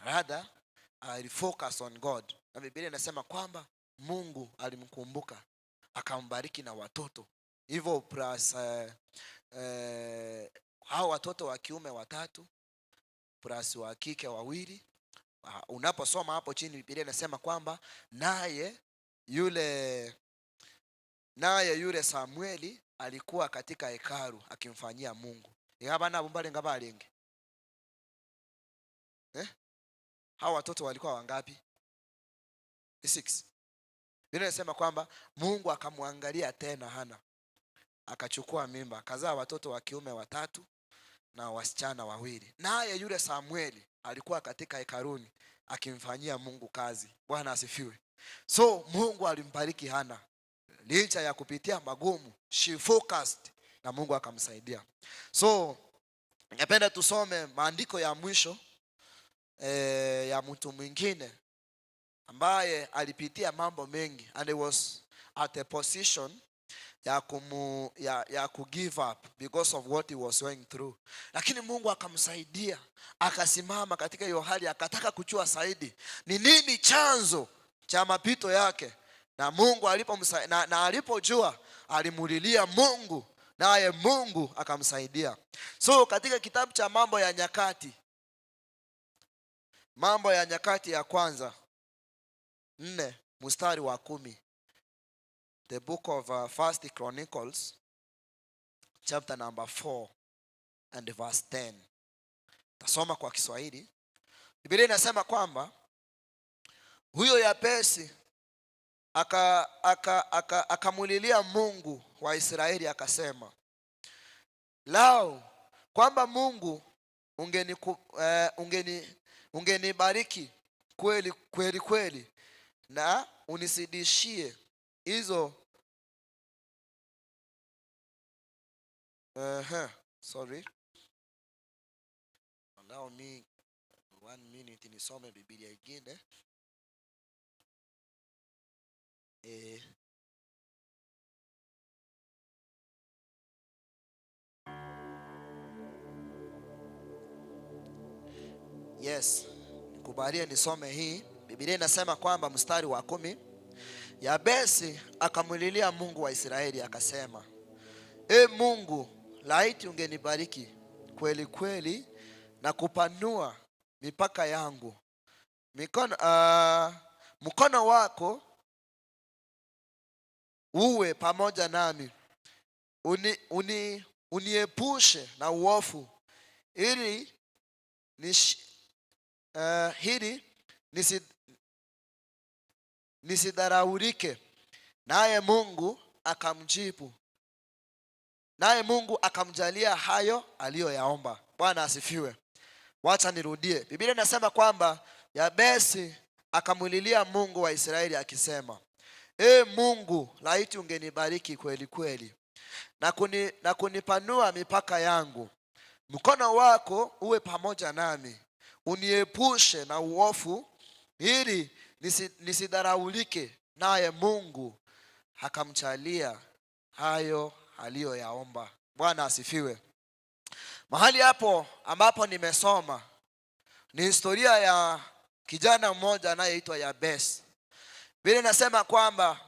rather I focus on God." Na Biblia inasema kwamba Mungu alimkumbuka, akambariki na watoto hivyo plus hao watoto wa kiume watatu plus wa kike wawili. Unaposoma hapo chini, Biblia inasema kwamba naye yule Samueli alikuwa katika hekalu akimfanyia Mungu. Abana abo mbalenga balenge, eh? Hao watoto walikuwa wangapi? Six. Biblia inasema kwamba Mungu akamwangalia tena Hana, akachukua mimba, akazaa watoto wa kiume watatu na wasichana wawili. Naye yule Samueli alikuwa katika hekaluni akimfanyia Mungu kazi. Bwana asifiwe. So Mungu alimbariki Hana licha ya kupitia magumu, she focused na Mungu akamsaidia. So ningependa tusome maandiko ya mwisho ya mtu mwingine ambaye alipitia mambo mengi and he was at a position ya ku give up because of what he was going through, lakini Mungu akamsaidia akasimama katika hiyo hali, akataka kujua zaidi ni nini chanzo cha mapito yake, na Mungu na alipojua, alimulilia Mungu, naye Mungu akamsaidia. So katika kitabu cha Mambo ya Nyakati, Mambo ya Nyakati ya Kwanza 4 mstari wa 10, the book of First Chronicles chapter number 4 and verse 10. Tasoma kwa Kiswahili. Biblia inasema kwamba huyo Yabesi akamulilia Mungu wa Israeli akasema, "Lau kwamba Mungu ungenibariki kweli kweli kweli na unizidishie hizo." Sorry, allow me one minute nisome Biblia ingine. Yes, nikubalie nisome hii. Biblia inasema kwamba mstari wa 10, Yabesi akamulilia Mungu wa Israeli akasema, "E Mungu, laiti ungenibariki kweli kweli na kupanua mipaka yangu, mkono wako uwe pamoja nami, uniepushe na uovu, ili nisidharaulike." Naye Mungu akamjibu, naye Mungu akamjalia hayo aliyoyaomba. Bwana asifiwe. Wacha nirudie. Biblia inasema kwamba Yabesi akamulilia Mungu wa Israeli akisema, "E Mungu, laiti ungenibariki kweli kweli na kunipanua mipaka yangu, mkono wako uwe pamoja nami, uniepushe na uovu, ili nisidharaulike." Naye Mungu akamjalia hayo aliyoyaomba. Bwana asifiwe. Mahali hapo ambapo nimesoma ni historia ya kijana mmoja anayeitwa Yabesi. Biblia inasema kwamba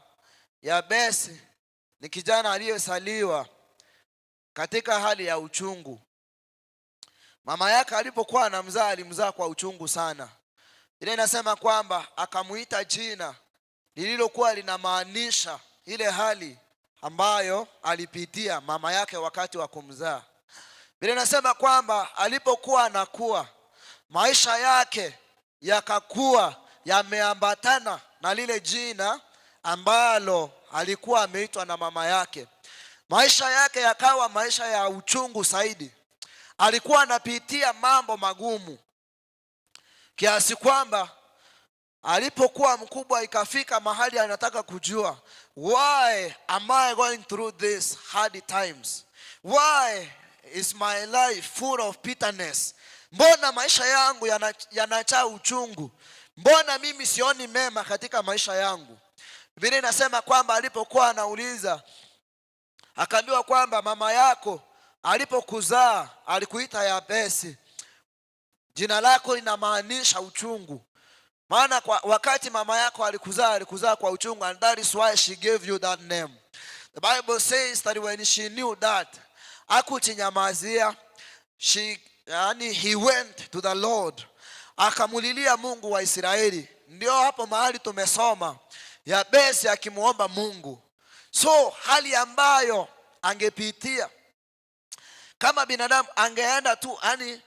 Yabesi ni kijana aliyezaliwa katika hali ya uchungu. Mama yake alipokuwa anamzaa, alimzaa kwa uchungu sana. Biblia inasema kwamba akamuita jina lililokuwa linamaanisha ile hali ambayo alipitia mama yake wakati wa kumzaa. Biblia inasema kwamba alipokuwa anakuwa, maisha yake yakakuwa yameambatana na lile jina ambalo alikuwa ameitwa na mama yake. Maisha yake yakawa maisha ya uchungu zaidi. Alikuwa anapitia mambo magumu kiasi kwamba Alipokuwa mkubwa, ikafika mahali anataka kujua, "Why am I going through this hard times? Why is my life full of bitterness? Mbona maisha yangu yanajaa uchungu? Mbona mimi sioni mema katika maisha yangu?" Biblia inasema kwamba alipokuwa anauliza, akaambiwa kwamba mama yako alipokuzaa alikuita Yabesi, jina lako linamaanisha uchungu. Maana kwa wakati mama yako alikuzaa, alikuzaa kwa uchungu, and that is why she gave you that name. The Bible says that when she knew that, hakujinyamazia, she, yani, he went to the Lord, akamulilia Mungu wa Israeli. Ndio hapo mahali tumesoma Yabesi akimuomba Mungu. So hali ambayo angepitia kama binadamu angeenda tu, yani,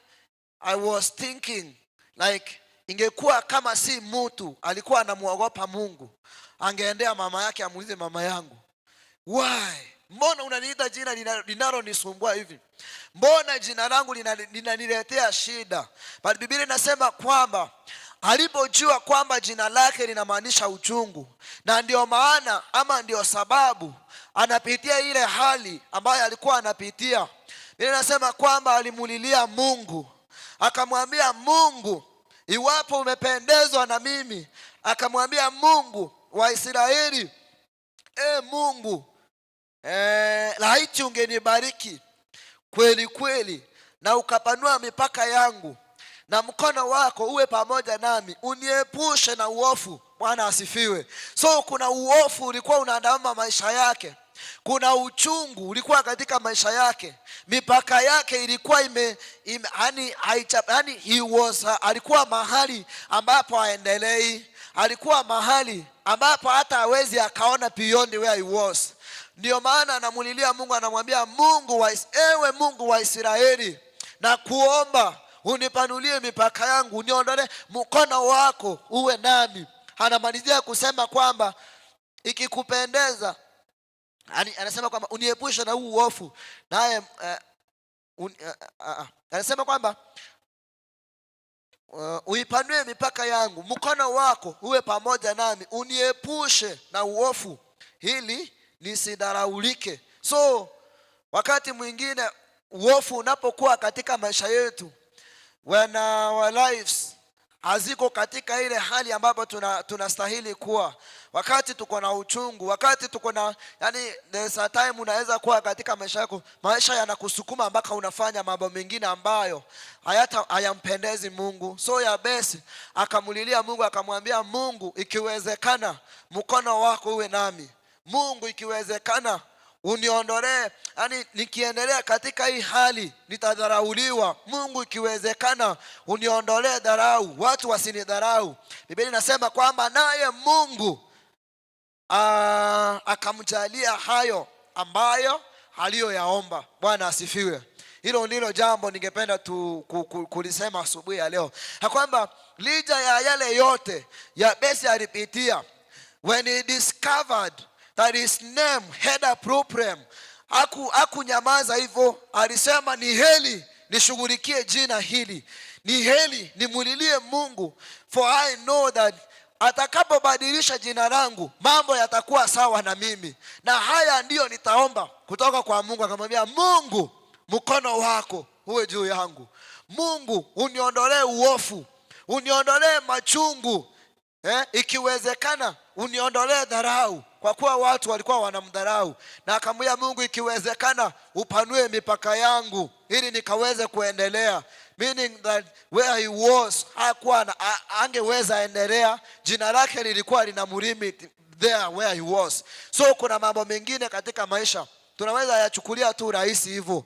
I was thinking like ingekuwa kama si mtu alikuwa anamuogopa Mungu, angeendea mama yake amuulize, "Mama yangu, why? Mbona unaniita jina linalonisumbua hivi? Mbona jina langu linaniletea shida?" But Biblia inasema kwamba alipojua kwamba jina lake linamaanisha uchungu, na ndio maana ama ndio sababu anapitia ile hali ambayo alikuwa anapitia. Biblia inasema kwamba alimulilia Mungu, akamwambia Mungu, "Iwapo umependezwa na mimi," akamwambia Mungu wa Israeli, "E Mungu, laiti ungenibariki kweli kweli na ukapanua mipaka yangu na mkono wako uwe pamoja nami, uniepushe na uovu." Bwana asifiwe. So kuna uovu ulikuwa unaandama maisha yake, kuna uchungu ulikuwa katika maisha yake, mipaka yake ilikuwa ime yani, yani he was, alikuwa mahali ambapo haendelei, alikuwa mahali ambapo hata hawezi akaona beyond where he was. Ndio maana anamulilia Mungu, anamwambia Mungu ewe Mungu wa Israeli, nakuomba unipanulie mipaka yangu, uniondolee, mkono wako uwe nami. Anamalizia kusema kwamba ikikupendeza, yani, anasema kwamba uniepushe na huu uovu, naye anasema kwamba uipanue mipaka yangu, mkono wako uwe pamoja nami, uniepushe na uovu ili nisidharaulike. So wakati mwingine uovu unapokuwa katika maisha yetu, when our lives haziko katika ile hali ambapo tunastahili kuwa, wakati tuko na uchungu, wakati tuko na, yani, there's a time unaweza kuwa katika maisha yako, maisha yanakusukuma mpaka unafanya mambo mengine ambayo hayampendezi Mungu. So Yabesi akamulilia Mungu, akamwambia Mungu, "Ikiwezekana mkono wako uwe nami. Mungu, ikiwezekana uniondolee, yani nikiendelea katika hii hali nitadharauliwa. Mungu, ikiwezekana uniondolee dharau, watu wasinidharau." Biblia inasema kwamba naye Mungu akamjalia hayo ambayo aliyoyaomba. Bwana asifiwe. Hilo ndilo jambo ningependa tu kulisema asubuhi ya leo, ya kwamba licha ya yale yote Yabesi alipitia, when he discovered that his name had a problem, hakunyamaza hivyo, alisema, "Ni heri nishughulikie jina hili, ni heri nimulilie Mungu, for I know that atakapobadilisha jina langu mambo yatakuwa sawa na mimi, na haya ndiyo nitaomba kutoka kwa Mungu." Akamwambia Mungu, "Mkono wako uwe juu yangu. Mungu, uniondolee uovu, uniondolee machungu, ikiwezekana uniondolee dharau," kwa kuwa watu walikuwa wanamdharau. Na akamwambia Mungu, "Ikiwezekana upanue mipaka yangu ili nikaweze kuendelea," meaning that where he was hakuwa angeweza endelea, jina lake lilikuwa linamlimit there where he was. So kuna mambo mengine katika maisha tunaweza yachukulia tu rahisi hivyo,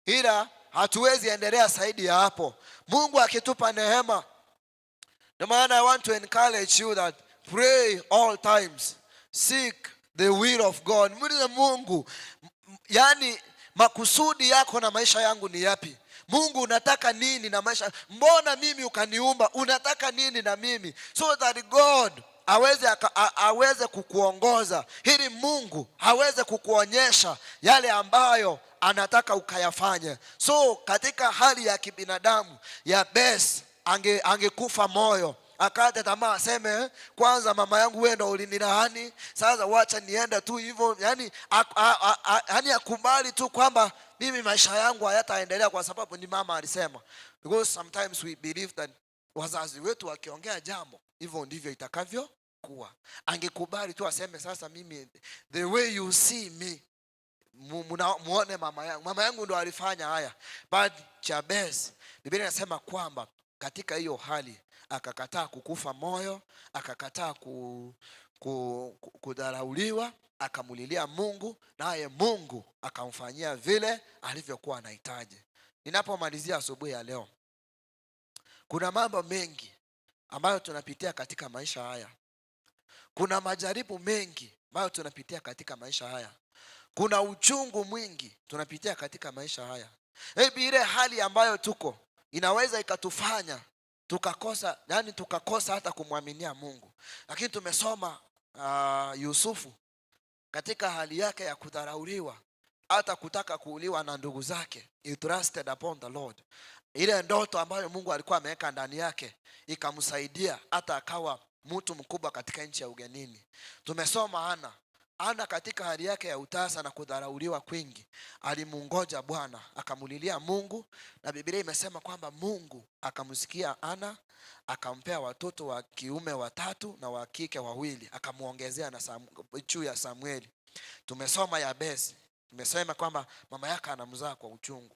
ila hatuwezi endelea zaidi ya hapo. Mungu akitupa neema. Ndio maana I want to encourage you that pray all times, seek the will of God. Muulize Mungu, yani makusudi yako na maisha yangu ni yapi? Mungu, unataka nini na maisha? Mbona mimi ukaniumba? Unataka nini na mimi? So that God aweze kukuongoza, ili Mungu aweze kukuonyesha yale ambayo anataka ukayafanye. So katika hali ya kibinadamu, Yabes angekufa moyo. Akate tamaa aseme, kwanza mama yangu wewe ndo ulinilaani, sasa wacha niende tu hivyo. Yani, yani akubali tu kwamba mimi maisha yangu hayataendelea kwa sababu ni mama alisema. Because sometimes we believe that wazazi wetu wakiongea jambo, hivyo ndivyo itakavyo kuwa. Angekubali tu aseme, sasa mimi, the way you see me, muone mama yangu, mama yangu ndo alifanya haya. But Jabez, Biblia inasema kwamba katika hiyo hali akakataa kukufa moyo, akakataa kudharauliwa, akamulilia Mungu, naye Mungu akamfanyia vile alivyokuwa anahitaji. Ninapomalizia asubuhi ya leo, kuna mambo mengi ambayo tunapitia katika maisha haya. Kuna majaribu mengi ambayo tunapitia katika maisha haya. Kuna uchungu mwingi tunapitia katika maisha haya. Maybe ile hali ambayo tuko inaweza ikatufanya tukakosa, yani tukakosa hata kumwaminia Mungu. Lakini tumesoma Yusufu katika hali yake ya kudharauliwa, hata kutaka kuuliwa na ndugu zake, he trusted upon the Lord. Ile ndoto ambayo Mungu alikuwa ameweka ndani yake ikamsaidia hata akawa mtu mkubwa katika nchi ya ugenini. Tumesoma Ana. Ana katika hali yake ya utasa na kudharauliwa kwingi, alimungoja Bwana, akamulilia Mungu, na Biblia imesema kwamba Mungu akamsikia Ana, akampea watoto wa kiume watatu na wa kike wawili, akamuongezea na juu ya Samueli. Tumesoma Yabesi, tumesema kwamba mama yake anamzaa kwa uchungu.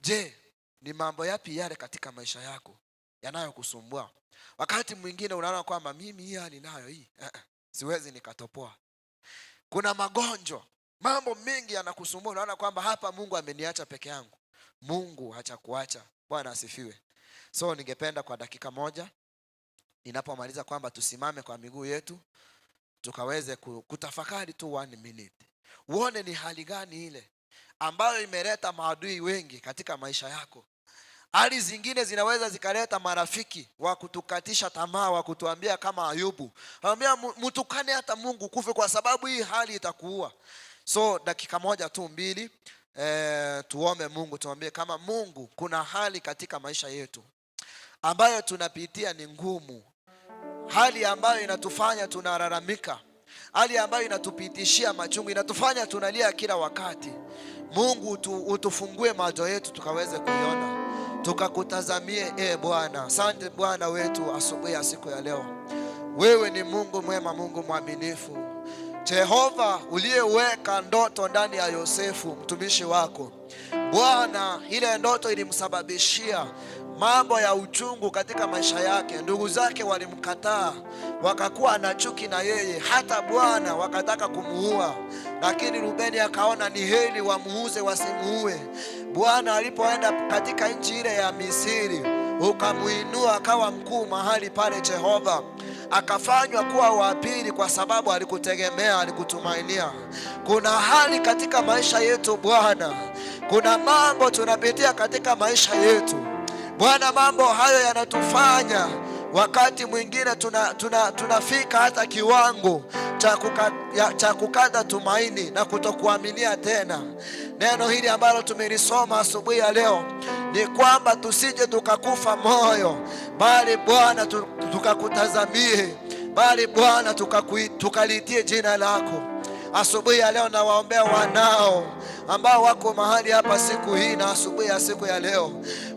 Je, ni mambo yapi yale katika maisha yako yanayokusumbua? Wakati mwingine unaona kwamba mimi hii hali nayo hii, siwezi nikatoboa. Kuna magonjwa, mambo mengi yanakusumbua, unaona kwamba hapa Mungu ameniacha peke yangu. Mungu hajakuacha. Bwana asifiwe. So ningependa kwa dakika moja ninapomaliza kwamba tusimame kwa miguu yetu tukaweze kutafakari tu one minute. Uone ni hali gani ile ambayo imeleta maadui wengi katika maisha yako. Hali zingine zinaweza zikaleta marafiki wa kutukatisha tamaa, wa kutuambia kama Ayubu, anambia mtukane hata Mungu kufe, kwa sababu hii hali itakuua. So dakika moja tu mbili, tuombe Mungu, tuambie kama Mungu kuna hali katika maisha yetu ambayo tunapitia ni ngumu, hali ambayo inatufanya tunalalamika, hali ambayo inatupitishia machungu, inatufanya tunalia kila wakati. Mungu utufungue macho yetu tukaweze kuiona, tukakutazamie e Bwana. Asante Bwana wetu asubuhi ya siku ya leo. Wewe ni Mungu mwema, Mungu mwaminifu. Jehova uliyeweka ndoto ndani ya Yosefu mtumishi wako Bwana, ile ndoto ilimsababishia mambo ya uchungu katika maisha yake. Ndugu zake walimkataa, wakakuwa na chuki na yeye, hata Bwana wakataka kumuua, lakini Rubeni akaona ni heri wamuuze wasimuue. Bwana alipoenda katika nchi ile ya Misri, ukamuinua akawa mkuu mahali pale. Jehova akafanywa kuwa wa pili kwa sababu alikutegemea, alikutumainia. Kuna hali katika maisha yetu Bwana, kuna mambo tunapitia katika maisha yetu Bwana, mambo hayo yanatufanya wakati mwingine tunafika hata kiwango cha kukata tumaini na kutokuaminia tena. Neno hili ambalo tumelisoma asubuhi ya leo ni kwamba tusije tukakufa moyo, bali Bwana tukakutazamie, bali Bwana tukaliitie jina lako. Asubuhi ya leo nawaombea wanao ambao wako mahali hapa siku hii na asubuhi ya siku ya leo.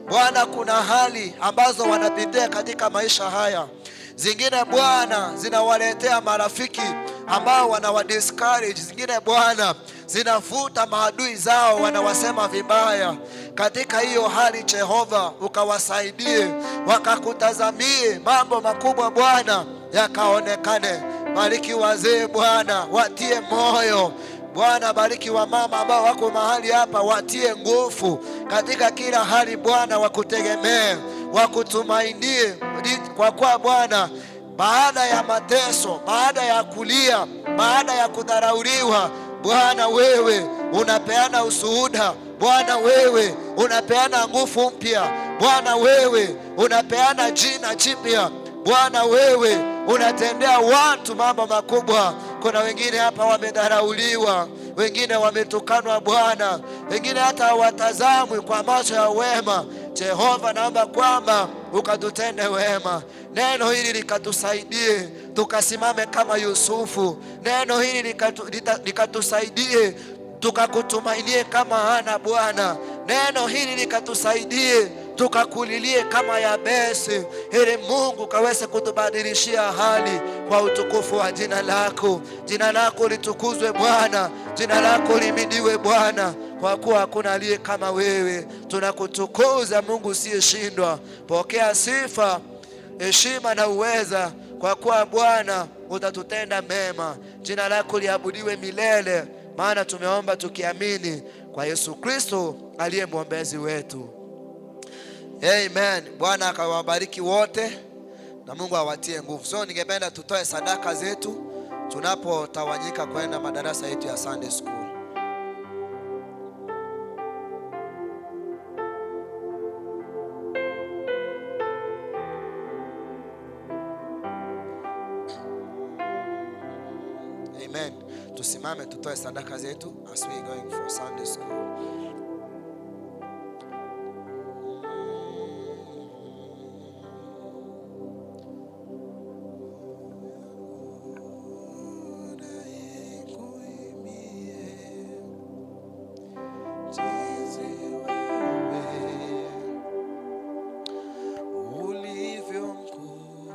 Bwana, kuna hali ambazo wanapitia katika maisha haya, zingine Bwana zinawaletea marafiki ambao wanawadiscourage, zingine Bwana zinavuta maadui zao wanawasema vibaya. Katika hiyo hali Jehova, ukawasaidie, wakakutazamie mambo makubwa Bwana yakaonekane. Bariki wazee Bwana, watie moyo Bwana. Bariki wamama ambao wako mahali hapa, watie nguvu katika kila hali Bwana, wakutegemee, wakutumainie, kwa kuwa Bwana, baada ya mateso, baada ya kulia, baada ya kudharauliwa, Bwana wewe unapeana ushuhuda. Bwana wewe unapeana nguvu mpya. Bwana wewe unapeana jina jipya. Bwana wewe unatendea watu mambo makubwa. Kuna wengine hapa wamedharauliwa, wengine wametukanwa Bwana, wengine hata hawatazamwi kwa macho ya wema. Jehova, naomba kwamba ukatutende wema. Neno hili likatusaidie tukasimame kama Yusufu. Neno hili likatusaidie tukakutumainie kama Hana Bwana. Neno hili likatusaidie tukakulilie kama Yabesi, ili Mungu kaweze kutubadilishia hali kwa utukufu wa jina lako. Jina lako litukuzwe Bwana, jina lako limidiwe Bwana, kwa kuwa hakuna aliye kama wewe. Tunakutukuza Mungu usiyeshindwa. Pokea sifa, heshima na uweza, kwa kuwa Bwana utatutenda mema. Jina lako liabudiwe milele, maana tumeomba tukiamini kwa Yesu Kristo aliye mwombezi wetu. Amen. Bwana akawabariki wote na Mungu awatie nguvu. So ningependa tutoe sadaka zetu tunapotawanyika kwenda madarasa yetu ya Sunday School. Amen. Tusimame tutoe sadaka zetu as we going for Sunday school. Ulivyo mkuu,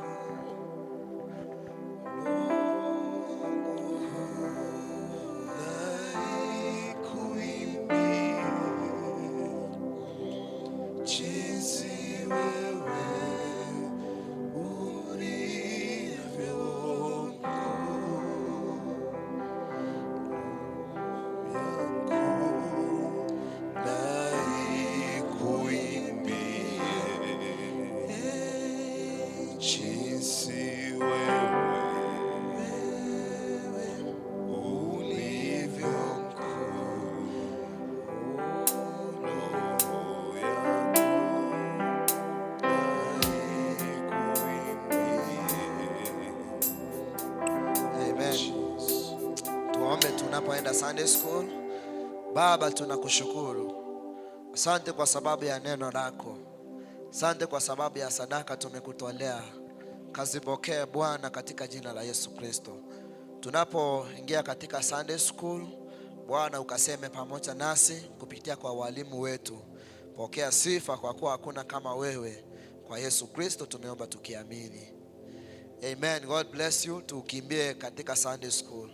Jinsi wewe ulivyo mkuu, yangu na ikuimbie, jinsi wewe ulivyo mkuu, roho yangu na ikuimbie. Amen. Tuombe tunapoenda Sunday school. Baba, tunakushukuru, asante kwa sababu ya neno lako, asante kwa sababu ya sadaka tumekutolea. Kazipokee Bwana katika jina la Yesu Kristo. Tunapoingia katika Sunday school, Bwana ukaseme pamoja nasi kupitia kwa walimu wetu. Pokea sifa kwa kuwa hakuna kama wewe. Kwa Yesu Kristo tumeomba tukiamini. Amen. God bless you. Tukimbie katika Sunday school.